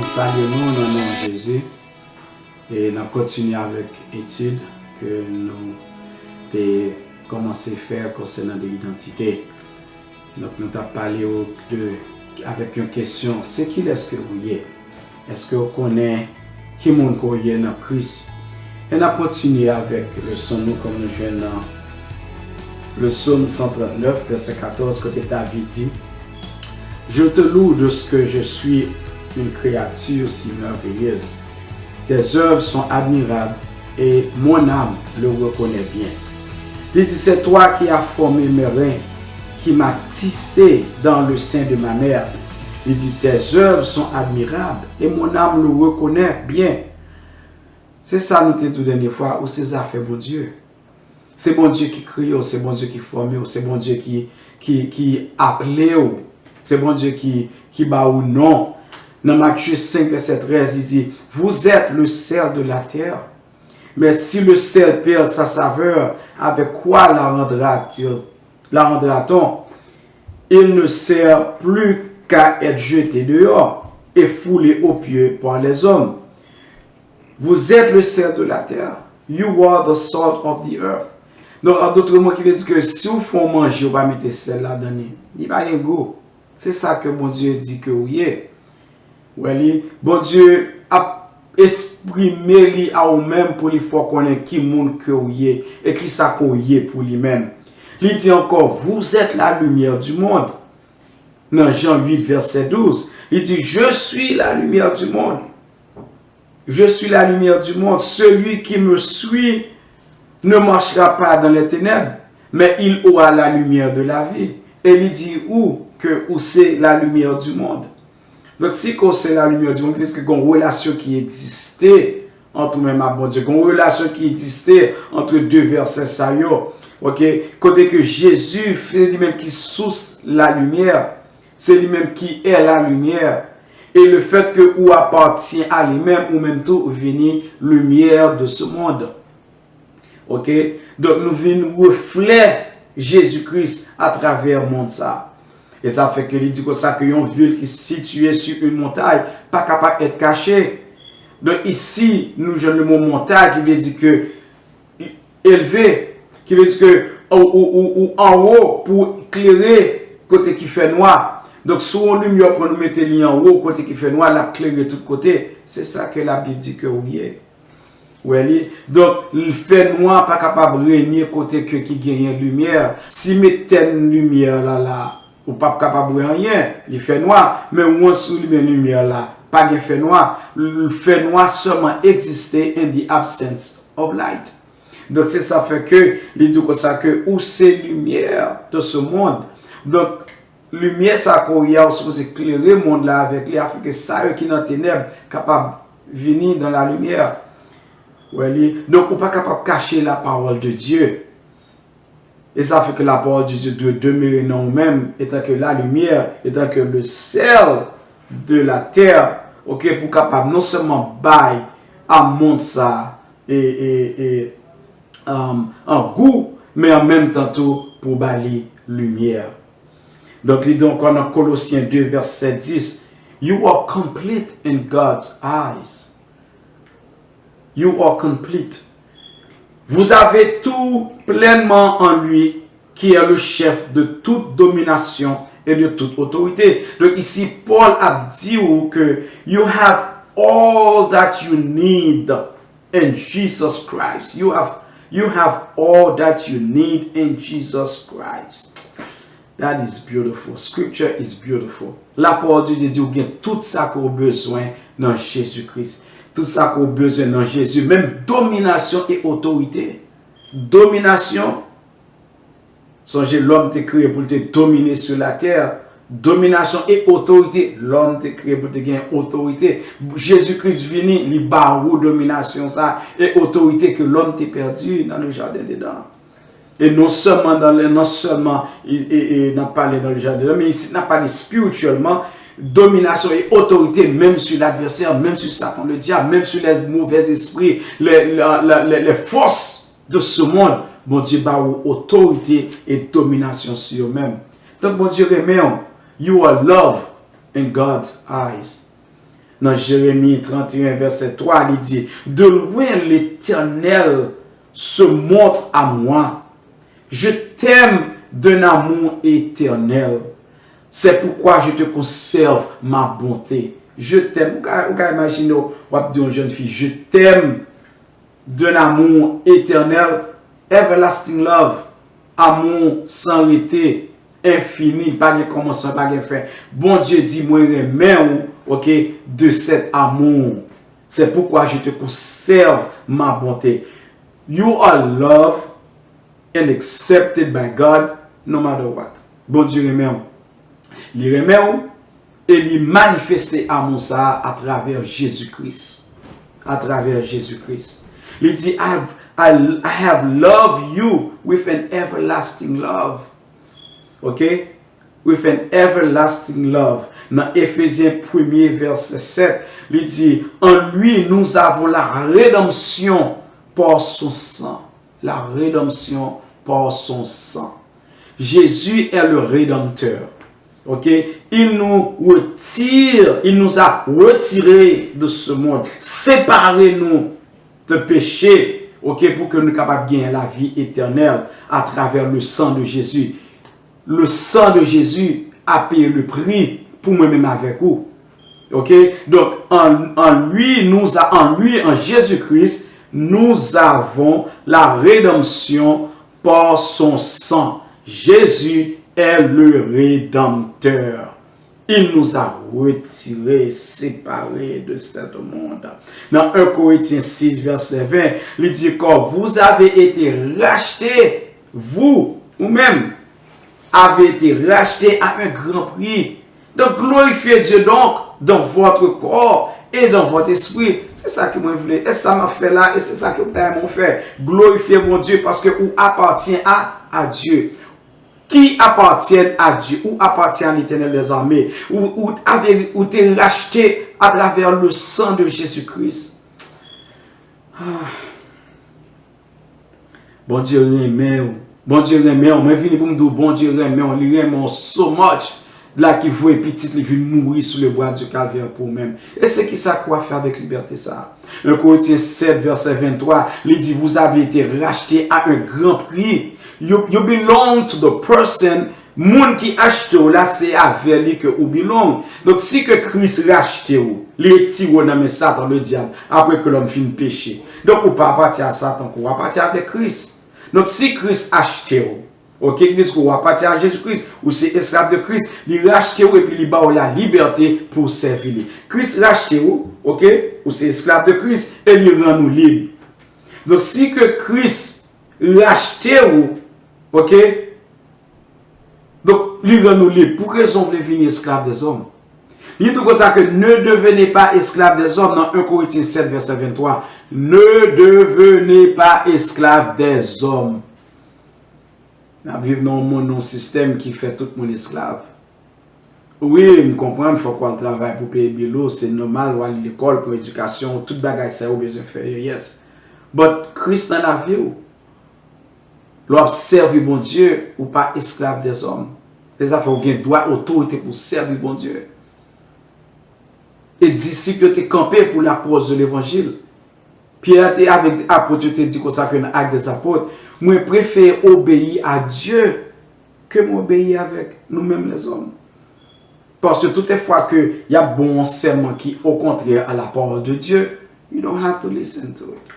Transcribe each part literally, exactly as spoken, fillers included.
Salye nou nan non Jezi. E n ap kontinye avèk etid ke nou te kòmanse fè konsènan de idantite. Donk, nou t ap pale w de, avèk yon kesyon, se kilès ke ou ye? Èske w konnen ki moun ke w ye nan Kris? E n ap kontinye avèk leson nou, kòm nou jwenn nan le Psaume cent trente-neuf, verset quatorze, kote David di, Je te loue de ce que je suis une créature si merveilleuse. Tes œuvres sont admirables et mon âme le reconnaît bien. Li di, c'est toi qui as formé mes reins, qui m'as tissé dans le sein de ma mère. Li di, tes œuvres sont admirables et mon âme le reconnaît bien. Se sa nou te di w dènye fwa, ou se zafè Bondye. Se Bondye ki kreye w, se Bondye ki fòme w, se Bondye ki, ki, ki aple w, se Bondye ki, ki ba ou non. Nan Matthieu cinq, verset treize, li di, Vous êtes le sel de la terre. Mais si le sel perd sa saveur, avec quoi la rendra-t-il, la rendra-t-on? Il ne sert plus qu'à être jeté dehors et foulé aux pieds par les hommes. Vous êtes le sel de la terre. You are the salt of the earth. Donk, an dòt mo, ki vle di ke si w fè yon manje, ou pa mete sèl ladan li, li pa gen gou. Se sa ke Bondye di ke ou ye. Ou wè li, Bondye ap eksprime li a ou menm pou li fè w konnen ki moun ke ou ye e ki sa ke ou ye pou li menm. Li di ankò, Vous êtes la lumière du monde. Nan Jan uit, vèsè douz, li di, Je suis la lumière du monde. Je suis la lumière du monde. Celui qui me suit ne marchera pas dans les ténèbres, mais il aura la lumière de la vie. E li di ou ke ou se la lumière du monde. Donk, si ke ou se la lumière du monde, vle di ke gen yon relasyon ki egziste ant ou menm ak Bondye. Gen yon relasyon ki egziste ant de vèsè sa yo. Oke? Kote ke Jezi, se li menm ki sous la lumière, se li menm ki est la lumière. E le fait que ou appartient à li menm, ou menm tou, ou vini lumière de ce monde. Oke? Donk, nou vin reflè Jezi Kris atravè mond sa. E sa fè ke li di konsa ke yon vil ki sitiye sou yon montay pa kapab èt kache. Donk, isi, nou jwenn le mo montay ki vle di ke elve, ki vle di ke ou, ou, ou, ou anwo pou klere kote ki fè nwa. Donk, si yon limyè pran nou mete li anwo kote ki fè nwa, l ap klere tout kote. Se sa ke Labib di ke ou ye. Ou wè li? Donk, fè nwa pa kapab renye kote ke ki genyen limyè. Si m etèn limyè la la, ou p ap kapab wè anyen, li fè nwa. Men once ou limen limyè la, pa gen fè nwa. L-, fè nwa sèlman egziste in the absence of light. Donk, se sa fè ke li di konsa ke ou se limyè de ce monde. Donk, limyè sa ke ou ye a, ou sipoze klere mond la avèk li, afin ke sa yo ki nan tenèb kapab vini dans la lumière. Ou wè li? Donk, ou pa kapab kache la parole de Dieu. Et ça fait que la parole de Dieu doit demeurer nan ou menm, étant que la lumière, étant que le sel de la terre, oke, pou kapab non sèlman bay a mond sa e, e, e, um, an gou, men an menm tan tou pou ba li limyè. Donk, li di ankò nan Kolosyen de, vèsè dis, You are complete in God's eyes. You are complete. Vous avez tout pleinement en lui, qui est le chef de toute domination et de toute autorité. Donk, isi, Pòl ap di ou ke you have all that you need in Jesus Christ. You have, you have all that you need in Jesus Christ. That is beautiful. Scripture is beautiful. La parole de Dieu di ou gen tout sa ke ou bezwen nan Jezi Kris. Tout sa ke ou bezwen nan Jezi. Menm dominasyon e otorite. Dominasyon. Sonje, lòm te kreye pou l te domine sou latè. Dominasyon e otorite. Lòm te kreye pou l te gen otorite. Jezi Kris vini, li ba ou dominasyon sa e otorite ke lòm te pèdi nan le jardin d'Éden. E non sèlman nan, non sèlman, e, e, e, n ap pale nan le jardin, men isi n ap pale espirityèlman, dominasyon e otorite, menm sou ladvèsè, menm sou Satan, le diable, menm sou les mauvais esprits, les, les, les, les forces de ce monde, Bondye ba ou otorite e dominasyon sou yo menm. Donk, Bondye renmen w. You are love in God's eyes. Nan Jérémie trente et un, verset trois, li di, De loin, l'Éternel se montre à moi. Je t'aime d'un amour éternel. C'est pourquoi je te conserve ma bonté. Je t'aime. Ou ka, ou ka imajine w, w ap di yon jèn fi, Je t'aime d'un amour éternel, everlasting love, amou san rete, enfini, pa gen kòmansman, pa gen fen. Bondye di, Mwen renmen w, ok, de cet amour. C'est pourquoi je te conserve ma bonté. You are loved and accepted by God no matter what. Bondye renmen w. Li renmen w e li manifeste amou sa a atravè Jezi Kris. Atravè Jezi Kris. Li di, I, I, I have loved you with an everlasting love. Ok? With an everlasting love. Nan Efezyen premye vèsè sèt, li di, En lui, nous avons la rédemption par son sang. La rédemption par son sang. Jésus est le Rédempteur. Ok? Il nous retire, il nous a retirés de ce monde, séparé nous de péché, ok, pou ke nou kapab genyen lavi etènèl atravè le sang de Jésus. Le sang de Jésus a payé le prix pou mwen menm avèk ou. Ok? Donc, en, en lui, nous a, en lui, en Jésus-Christ, nous avons la rédemption par son sang. Jésus est le Rédempteur. Il nous a retirés, séparés de ce monde. Nan un Corinthiens six, verset vingt, li di, Car vous avez été rachetés, vous, ou menm, avez été rachetés à un grand prix. Donc, glorifiez Dieu donc dans votre corps et dans votre esprit. Se sa ke mwen vle. E sa m ap fè la, e se sa ke m ta renmen w fè. Glorifye Bondye, paske ou apatyen a, a Dye. Qui appartiennent à Dieu, ou apatyen a Letènèl dèzame, ou, ou, ou te rachte atravè le sang de Jésus-Christ. Ah. Bondye renmen w. Bondye renmen w. Mwen vini pou m di w, Bondye renmen w. Li renmen w so much. La ki voye pitit li vin mouri sou le bwa di kalvè pou ou menm. E se ki sa kwa fè avèk libète sa a? Un Corinthiens sept, verset vingt-trois, li di, Vous avez été rachetés à un grand prix. You, you belong to the person, moun ki achte w la, se avè li ke ou belong. Donk, si ke Kris rachte w, li retire w nan men Satan, le dyab, apre ke lòm fin peche. Donk, ou pa apatyen a Satan, ou apatyen avèk Kris. Donk, si Kris achte w, ok, Kris, ou apatyen a Jezi Kris, ou se esklav de Kris, li rachte w epi li ba w la libète pou w sèvi li. Kris rachte w, ok, ou se esklav de Kris, e li rann ou lib. Donk, si ke Kris rachte w, ok, donk, li rann ou lib. Pou ki rezon w vle vin esklav dèzòm? Li di konsa ke ne devenez pas esclaves des hommes nan un Corinthiens sept, verset vingt-trois. Ne devenez pas esclaves des hommes. N ap viv nan yon monn, nan yon sistèm ki fè tout moun esklav. Wi, m konprann, fòk w al travay pou peye bil ou, se nòmal, w al lekòl pou edikasyon w, tout bagay sa yo w bezwen fè yo, yes. But Kris nan lavi w. Lè w ap sèvi Bondye, ou pa esklav dèzòm. Se sa fè w gen dwa, otorite pou w sèvi Bondye. E disip yo te kanpe pou lakòz de levanjil. Pyè te avèk apot yo te di konsa ke nan Actes des Apôtres, Mwen prefere obeyi a Dye ke m obeyi avèk nou menm lèzòm. Paske toutefwa ke y ap ba w yon sèman ki au contraire à la parole de Dieu, you don't have to listen to it.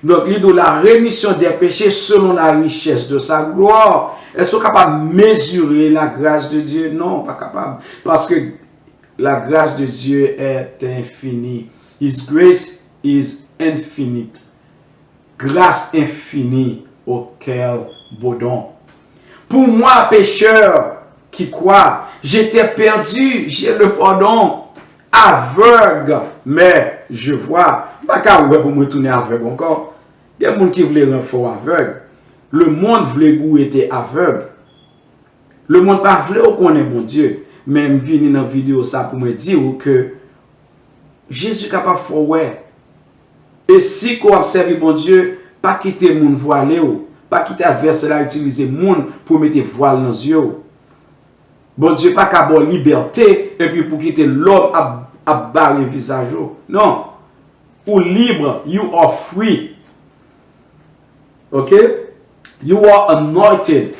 Donk, li di w la rémission des péchés selon la richesse de sa gloire. Èske w kapab mezire la grâce de Dieu? Non, w pa kapab. Paske la grâce de Dieu est infinie. His grace is infinite. Grâce infinie, oh quel beau don. Pour moi, pécheur qui croit, j'étais perdu, j'ai le pardon. Aveugle, mais je vois. M pa ka wè pou m retounen avèg ankò. Gen moun ki vle rann fè w avèg. Lemonn vle ou rete avèg. Lemonn pa vle w konnen Bondye. Men m vini nan videyo sa pou mwen di w ke Jezi kapab fè w wè. E si ke w ap sèvi Bondye, pa kite moun vwale w. Pa kite advèsè la itilize moun pou mete vwal nan zye w. Bondye pa ka ba w libète epi pou kite lòm ap ap bare vizaj ou. Non. Ou lib, you are free. Ok? You are anointed.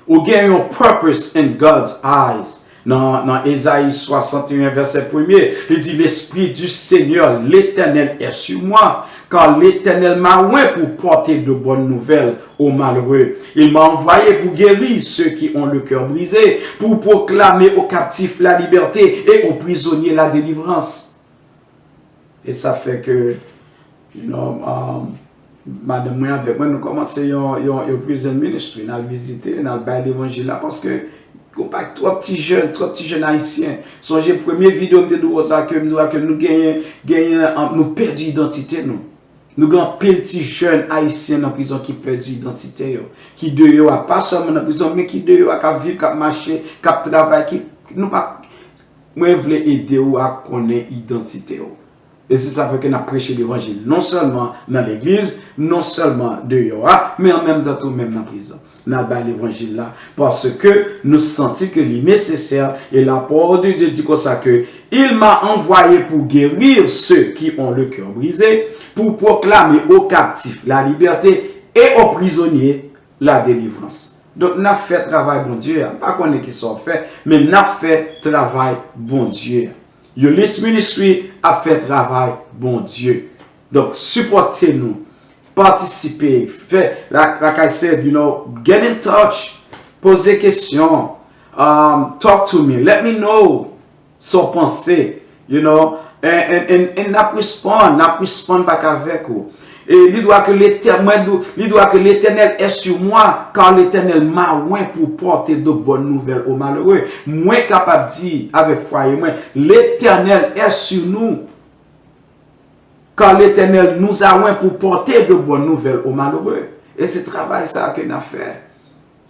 Ou gen yon purpose in God's eyes. Nan, nan Ezayi swasanteyen, vèsè premye, li di, L'Esprit du Seigneur, l'Éternel, est sur moi, car l'Éternel m'a oint pour porter de bonnes nouvelles aux malheureux. Il m'a envoyé pour guérir ceux qui ont le cœur brisé, pour proclamer aux captifs la liberté et aux prisonniers la délivrance. E sa fè ke, you know, um, madanm mwen avèk mwen, nou kòmanse yon, yon, yon prison ministry. N al vizite, n al bay levanjil la, paske gon pa twòp ti jèn, twòp ti jèn ayisyen. Sonje premye videyo m te di w sa, ke m di w ke nou genyen, genyen, um, nou pèdi idantite nou. Nou gen anpil ti jèn ayisyen nan prizon ki pèdi idantite yo, ki deyò a, pa sèlman nan prizon, men ki deyò a, k ap viv, k ap mache, k ap travay, ki, nou pa, mwen vle ede w a konnen idantite w. E se sa fè ke n ap preche levanjil non sèlman nan legliz, non sèlman deyò a, men an menm tan tou menm nan prizon. N ap bay levanjil la, paske nou santi ke li nesesè, e la parole de Dieu di konsa ke, Il m'a envoyé pour guérir ceux qui ont le cœur brisé, pour proclamer aux captifs la liberté et aux prisonniers la délivrance. Donk, n ap fè travay Bondye a. M pa konnen ki sa w fè, men n ap fè travay Bondye a. Eulist Ministry ap fè travay Bondye. Donk, sipòte nou, patisipe, fè, like, like I said, you know, get in touch, poze kesyon, um, talk to me, let me know sa w panse, you know, and, and, and, and n ap respond, n ap respond back avèk ou. E li di w ke Letè-, mwen di w, li di w ke Letènèl est sur moi, car l'Éternel m'a oint pour porter de bonnes nouvelles aux malheureux. Mwen kapab di avèk fwaye mwen, Letènèl est sur nous, car l'Éternel nous a oint pour porter de bonnes nouvelles aux malheureux. E se travay sa a ke n ap fè.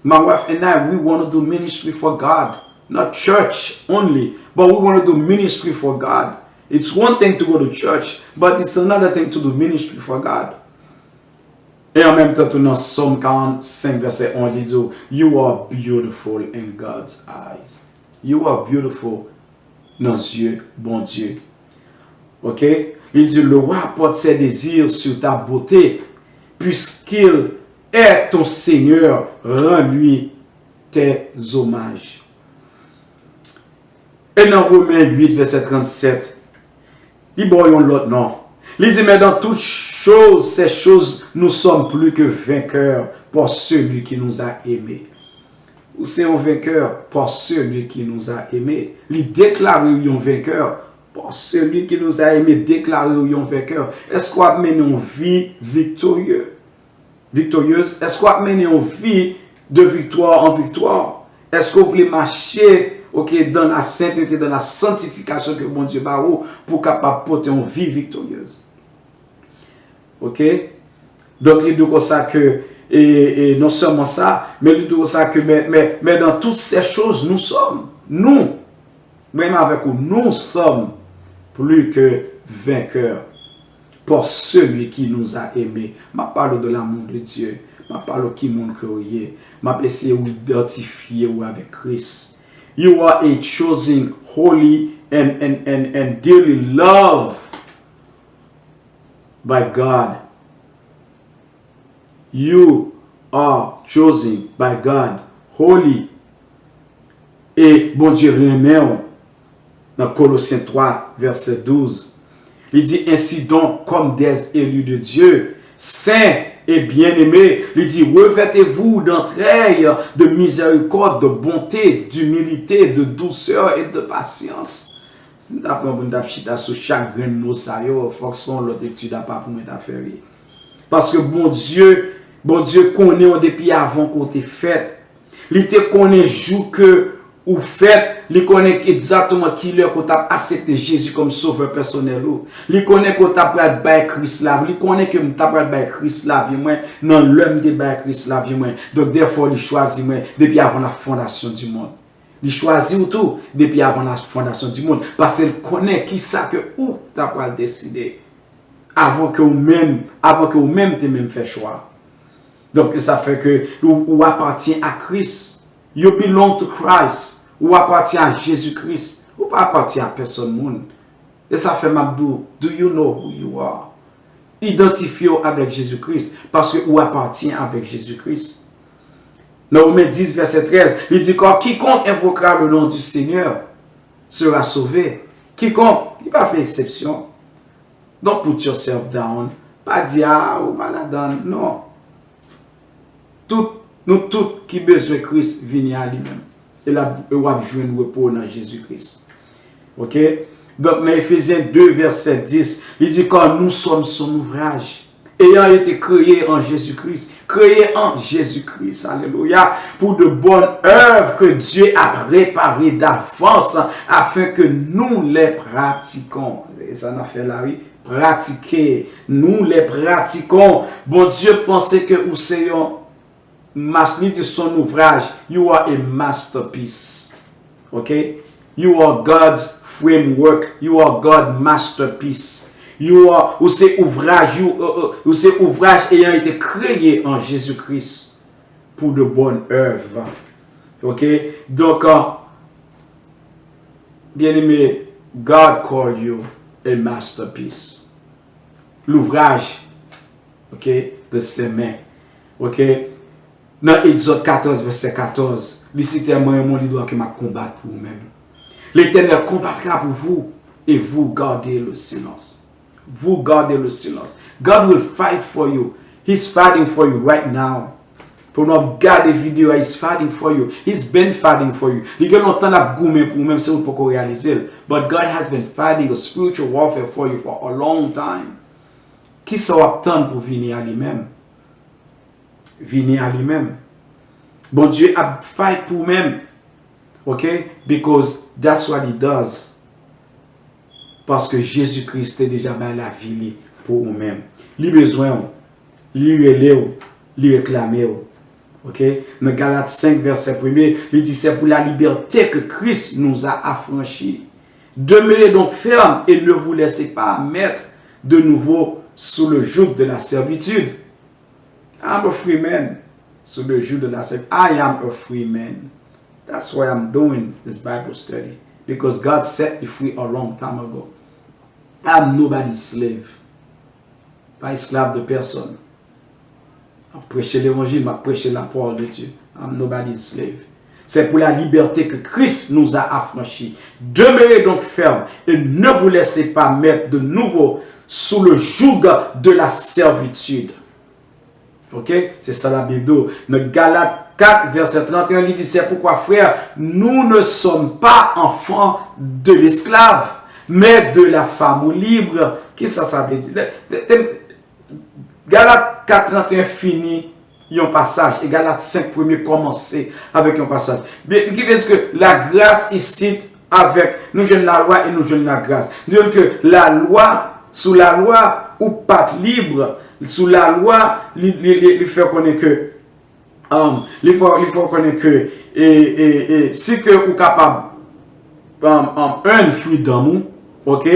My wife and I, we want to do ministry for God. Not church only, but we want to do ministry for God. It's one thing to go to church, but it's another thing to do ministry for God. E an menm tan tou nan Sòm karannsenk vèsè onz, li di w, You are beautiful in God's eyes. You are beautiful nan zye Bondye. Ok? Li di, Le roi porte ses désirs sur ta beauté, puisqu'il est ton Seigneur, rends-lui tes hommages. E nan Women uit, vèsè trannsèt, li ba w yon lòt non. Li di, Mais dans toutes choses, ces choses, nous sommes plus que vainqueurs par celui qui nous a aimés. Ou se yon venkè par celui qui nous a aimés. Li deklare w yon venkè par celui qui nous a aimés. Deklare w yon venkè. Èske w ap mennen yon vi viktorye? Victorieuse? Èske w ap mennen yon vi de viktwa an viktwa? Èske w vle mache, ok, dans la sainteté, dans la sanctification ke Bondye ba ou, pou w kapab pote yon vi viktoryez? Ok? Donk, li di w konsa ke, e, e non sèlman sa, men li di w konsa ke, mais, mais, mais dans toutes ces choses, nous sommes, nous, mwen menm avèk ou, nous sommes plus que vainqueurs par celui qui nous a aimés. M ap pale w de l'amour de Dieu. M ap pale w ki moun ke w ye. M ap eseye w idantifye w avèk Kris. You are a chosen, holy, and, and, and, and dearly loved by God. You are chosen by God, holy. E Bondye renmen w. Nan Kolosyen twa, vèsè douz, li di, Ainsi donc, comme des élus de Dieu, saints et bien-aimés, li di, revêtez-vous d'entrailles, de miséricorde, de bonté, d'humilité, de douceur et de patience. Si m ta pran pou m t ap chita sou chak grenn mo sa yo, fòk se yon lòt etid apa pou mwen ta fè, wi. Paske Bondye, Bondye konnen w depi avan ke w te fèt. Li te konnen jou ke ou fèt, li konnen egzakteman kilè ke w t ap aksepte Jezi kòm sovè pèsonèl ou. Li konnen ke w t ap pral bay Kris lavi, li konnen ke m t ap pral bay Kris lavi mwen nan lè m te bay Kris lavi mwen. Donk, dèfò, li chwazi mwen depi avan la fondation du monde. Li chwazi w tou depi avan la fondation du monde, paske l konnen kisa ke ou ta pral deside avan ke ou menm, avan ke ou menm te menm fè chwa. Donk, se sa fè ke ou, ou apatyen a Kris. You belong to Christ. Ou apatyen a Jezi Kris. Ou pa apatyen a pèsòn moun. E sa fè m ap di w, do you know who you are? Idantifye w avèk Jezi Kris, paske ou apatyen avèk Jezi Kris. Nan Women dis, vèsè trèz, li di, car quiconque invoquera le nom du Seigneur sera sauvé. Quiconque, li pa fè eksepsyon. Don't put yourself down. Pa di, a, ou pa ladan. Non. Tout, nou tout ki bezwen Kris, vini a li menm. E l ap, e w ap jwenn repo nan Jezi Kris. Ok? Donk, nan Efezyen de, vèsè dis, li di, car nous sommes son ouvrage, ayant été créés en Jésus-Christ. Créés en Jésus-Christ, alelouya, pour de bonnes œuvres que Dieu a préparées d'avance afin que nous les pratiquions. E sa n ap fè la, wi. Pratike. Nous les pratiquons. Bondye panse ke ou se yon mas-, li di son ouvraj, you are a masterpiece. Ok? You are God's framework. You are God's masterpiece. You are, ou se ouvraj, you, euh, euh, ou se ouvraj ayant été créé en Jésus-Christ pour de bonnes œuvres. Ok? Donk, euh, bien-aimé, God call you a masterpiece. Louvraj, ok, de ses mains. Ok? Nan Egzòd katòz, vèsè katòz, li si tèlman renmen w, li di w ke m ap konbat pou ou menm. L'Éternel combattra pour vous, et vous gardez le silence. Vous gardez le silence. God will fight for you. He's fighting for you right now. Pandan w ap gade videyo a, he's fighting for you. He's been fighting for you. Li gen lontan l ap goumen pou ou, menm si ou poko reyalize l. But God has been fighting a spiritual warfare for you for a long time. Kisa w ap tann pou vini a li menm? Vini a li menm. Bondye ap fight pou ou menm. Ok? Because that's what he does. Paske Jezi Kris te deja bay lavi li pou ou menm. Li bezwen w. Li rele w. Li reklame w. Ok? Nan Galat senk, vèsè premye, li di, c'est pour la liberté que Christ nous a affranchis. Demeurez donc fermes et ne vous laissez pas mettre de nouveau sous le joug de la servitude. I'm a free man. Sous le joug de la servitude. I am a free man. That's why I'm doing this Bible study. Because God set me free a long time ago. I'm nobody's slave. Pas esclave de personne. M ap preche levanjil, m ap preche la parole de Dieu. I'm nobody's slave. C'est pour la liberté que Christ nous a affranchis. Demeurez donc fermes et ne vous laissez pas mettre de nouveau sous le joug de la servitude. Ok? Se sa Labib di w. Nan Galat kat, vèsè trannteyen, li di, c'est pourquoi, frères, nous ne sommes pas enfants de l'esclave, mais de la femme libre. Kisa sa vle di? Lè, lè, te, Galat kat trannteyen fini yon pasaj, e Galat senk premye kòmanse avèk yon pasaj. Byen, ki vle di ke lagras isit avèk, nou jwenn lalwa e nou jwenn lagras. Nou jwenn ke lalwa, sou lalwa, ou pa t lib. Sou lalwa, li, li, li, li fè konnen ke, um, li fè, li fè konnen ke, e, e, e, si ke ou kapab, um, um, earn freedom ou, ok,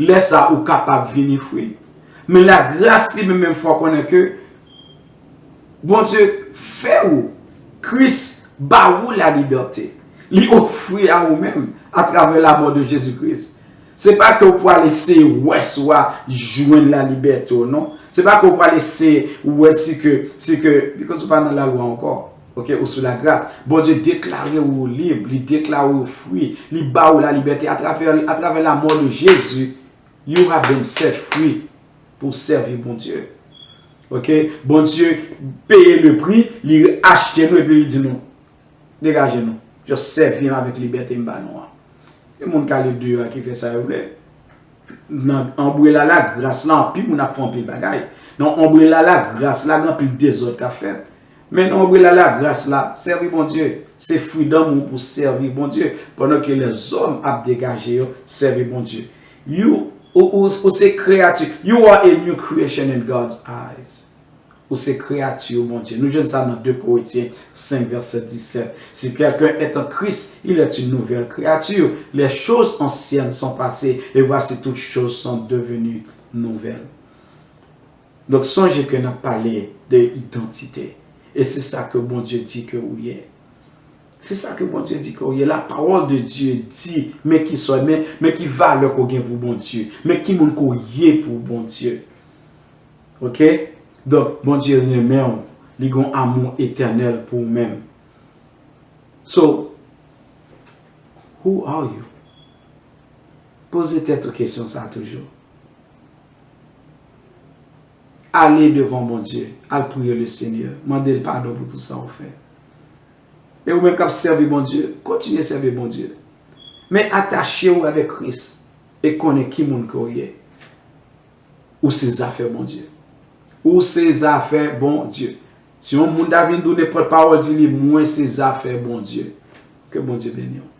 lè sa ou kapab vini free. Men lagras li menm, menm fè konnen ke Bondye fè ou, Kris ba ou lalibète. Li ofri a ou menm atravè lamò de Jezi Kris. Se pa ke ou pral eseye wè si w a jwenn lalibète ou non. Se pa ke ou pral eseye wè si ke, si ke, because ou pa nan lalwa ankò. Ok, ou sou lagras. Bondye deklare ou lib, li deklare ou fri, li ba ou lalibète atravè, atravè lamò de Jezi. You have been set free pou sèvi Bondye. Ok? Bondye peye le pri, li achte nou epi li di nou, degaje nou. Just sèvi m avèk libète m ba nou an. Gen moun k ale deyò a ki fè sa yo vle. Nan anbrela lagras la, anpil moun ap fè anpil bagay. Nan anbrela lagras la, gen anpil dezòd k ap fèt. Men nan anbrela lagras la, sèvi Bondye. Se freedom ou pou sèvi Bondye. Pandan ke lèzòm ap degaje yo, sèvi Bondye. You, ou, ou, ou se kreyati. You are a new creation in God's eyes. Ou se kreyati Bondye. Nou jwenn sa nan de Korentyen senk, vèsè disèt. Si quelqu'un est en Christ, il est une nouvelle créature. Les choses anciennes sont passées, et voici toutes choses sont devenues nouvelles. Donk, sonje ke n ap pale de idantite. E se sa ke Bondye di ke ou ye. Se sa ke Bondye di ke w ye. La parole de Dieu di, men ki sòy, men, men ki valè ke w gen pou Bondye, men ki moun ke w ye pou Bondye. Ok? Donk, Bondye renmen w, li gen yon amou etènèl pou ou menm. So, who are you? Poze tèt ou kesyon sa toujou. Ale devan Bondye, al priye le Senyè, mande l padon pou tout sa ou fè. E ou menm k ap sèvi Bondye, kontinye sèvi Bondye. Men atache w avèk Kris e konnen ki moun ke w ye. Ou se zafè Bondye. Ou se zafè Bondye. Si yon moun ta vin di w nenpòt pawòl, di li, mwen se zafè Bondye. Ke Bondye beni w.